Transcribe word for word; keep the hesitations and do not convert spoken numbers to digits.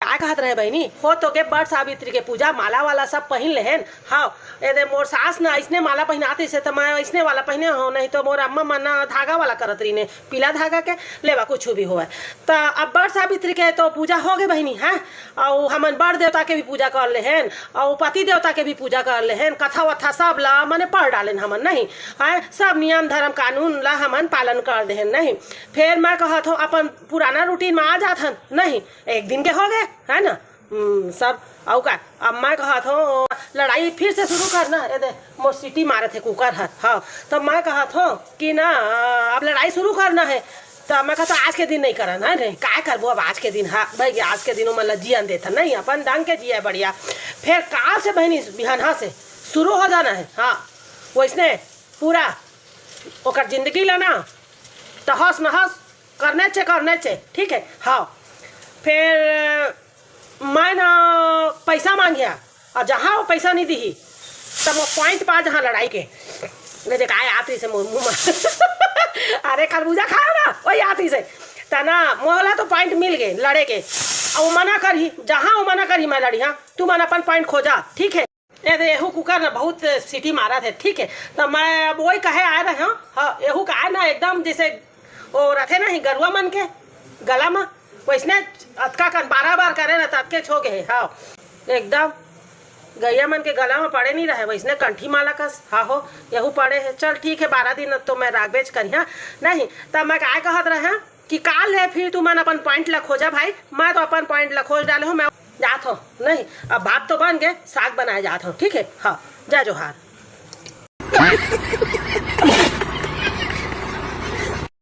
का कहत रहे बहिनी, हो तो गे बड़ सावित्री के पूजा, माला वाला सब पहिन लेहेन। हाँ, ए दे मोर सास ना अइसने माला पहिनात रहिसे त मैं अइसने वाला पहिने हो, नहीं तो मोर अम्मा मन ना धागा वाला करत रहिने, पीला धागा के। लेवा कुछ भी होवय। त अब बड़ सावित्री के तो पूजा हो गे बहिनी, हैं? अउ हमन बड़ देवता के भी पूजा कर लेहेन, अउ पति देवता के भी पूजा कर लेहेन, कथा वथा सब ला मने पढ़ डालेन हमन, नहीं? हैं? सब नियम धर्म कानून ला हमन पालन कर देहेन, नहीं? फेर मैं कहत हूँ अपन पुराना रूटीन में आ जात हन, नहीं? एक दिन के हो गे, है ना? हम्म, सब। अउ का, अब मैं कहत हूँ लड़ाई फिर से शुरू करना। ए दे मोर सीटी मारत हे कुकर हर। हाँ, तो मैं कहत हूँ कि ना, अब लड़ाई शुरू करना है। तो मैं कहता आज के दिन नहीं करन है रे, काय करबो अब आज के दिन। हाँ भाई, आज के दिन ओमन ला जियन देथन, नहीं अपन ढंग के जिया बढ़िया। फिर काल से बहिनी बिहनहा से शुरू हो जाना है। हाँ, वैसने पूरा ओकर जिंदगी ला ना तहस नहस करने चे, करने चे, ठीक है। हाँ, फिर मैं ना पैसा मांगिया, अउ जहाँ वो पैसा नहीं दिही, तब वो पॉइंट पा जहाँ लड़ाई के। ले देख, आए आत रहिसे मोर मुँह में। अरे, खरबूजा खायो ना, वही आत रहिसे। त ना, मोला तो पॉइंट मिल गए लड़े के। अउ वो मना करही, जहाँ वो मना करही, मैं लड़ी, हाँ, तू मन अपन पॉइंट खोजा, ठीक है। ए दे, एहू कुकर ना बहुत सीटी मारत हे, ठीक है। त मैं अब वही कहे आए रहे हूँ, हाँ, एहू का है ना एकदम जैसे वो रथे ना ही गरुआ मन के गला में, वैसने अतका कन बारह बार करे ना, ततके छो गए हे। हाँ, एकदम गैया मन के गला में पड़े नहीं रहे, वैसने कंठी माला कस। हाँ हो, एहू पड़े है। चल ठीक है, बारह दिन तो मैं राखबेच करिहा, नहीं? तब मैं काय कहत रहे कि काल है फिर तुमन अपन पॉइंट ला खोजा भाई, मैं तो अपन पॉइंट ला खोज डाले हूँ, मैं जात हूँ, नहीं? अब भात तो बन गए, साग बनाए जात हूँ, ठीक है। हाँ, जय जोहार।